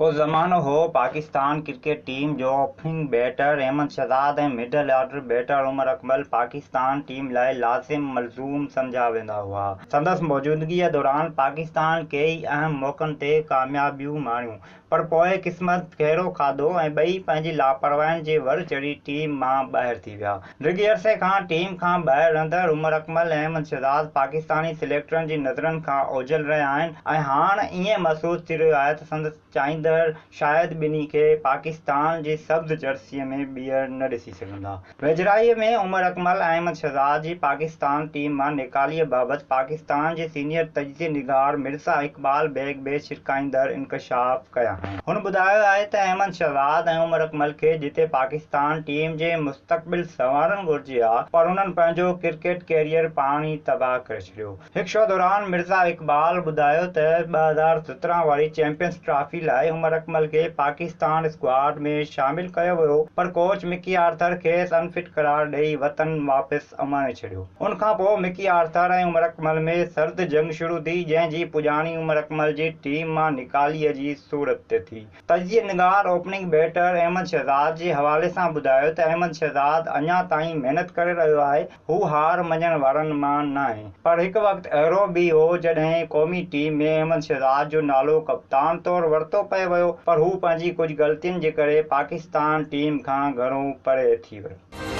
ڪو زمانو هو پاڪستان ڪرڪيٽ ٽيم جو opening batter Ahmed Shahzad ۽ middle order batter Umar Akmal Pakistan team لاء لازم ملزوم سمجهيا ويندا هئا. سندس موجودگيء دوران پاڪستان ڪيئي اهم موقعن تي ڪاميابيون ماڻيون پر پوء قسمت ڦيرو کاڌو ۽ ٻئي پنهنجي لاپرواهين جي ور چڙهي ٽيم مان ٻاهر ٿي ويا. ڊگهي عرصي کان ٽيم کان ٻاهر رهندڙ عمر اڪمل ۽ احمد شهزاد پاڪستاني سليڪٽرن جي نظرن کان اوجهل رهيا آهن ۽ هاڻ ائين محسوس ٿي رهيو آهي ته سندس چاهيندڙ شايد ٻنهي کي پاڪستان جي سبز جرسيء ۾ ٻيهر نه ڏسي سگهندا. ويجهڙائيء ۾ عمر اڪمل ۽ احمد شهزاد جي پاڪستان ٽيم مان نيڪاليء بابت پاڪستان جي سينيئر تجزيي نگار مرزا اقبال بيگ به ڇرڪائيندڙ انڪشاف ڪيا آهن. هن ٻڌايو آهي ته احمد شهزاد ۽ عمر اڪمل کي جتي پاڪستان ٽيم جي مستقبل سنوارڻ گهرجي ها پر انهن پنهنجو ڪرڪيٽ ڪيريئر پاڻ ئي تباهه ڪري ڇڏيو. هڪ شو دوران مرزا اقبال ٻڌايو ته 2017 واري چيمپيئنز ٽرافي لاء عمر اڪمل کي پاڪستان اسڪواڊ ۾ شامل ڪيو ويو پر ڪوچ مڪي آرٿر کيس ان فٽ قرار ڏئي وطن واپس اماڻي ڇڏيو. ان کان پوء مڪي آرٿر ۽ عمر اڪمل ۾ سرد جنگ شروع ٿي جنهن جي پڄاڻي عمر اڪمل جي ٽيم مان نيڪاليء جي صورت تي ٿي. تجزيي نگار اوپننگ بيٽر احمد شهزاد جي حوالي سان ٻڌايو ته احمد شهزاد اڃا تائين محنت ڪري رهيو آهي، هو هار مڃڻ وارن مان ناهي پر هڪ وقت اهڙو به هو جڏهن قومي ٽيم ۾ احمد شهزاد جو نالو ڪپتان طور ورتو پئي ويو پر هو پنهنجي ڪجهه غلطين جي ڪري پاڪستان ٽيم کان گهڻو پري ٿي ويو.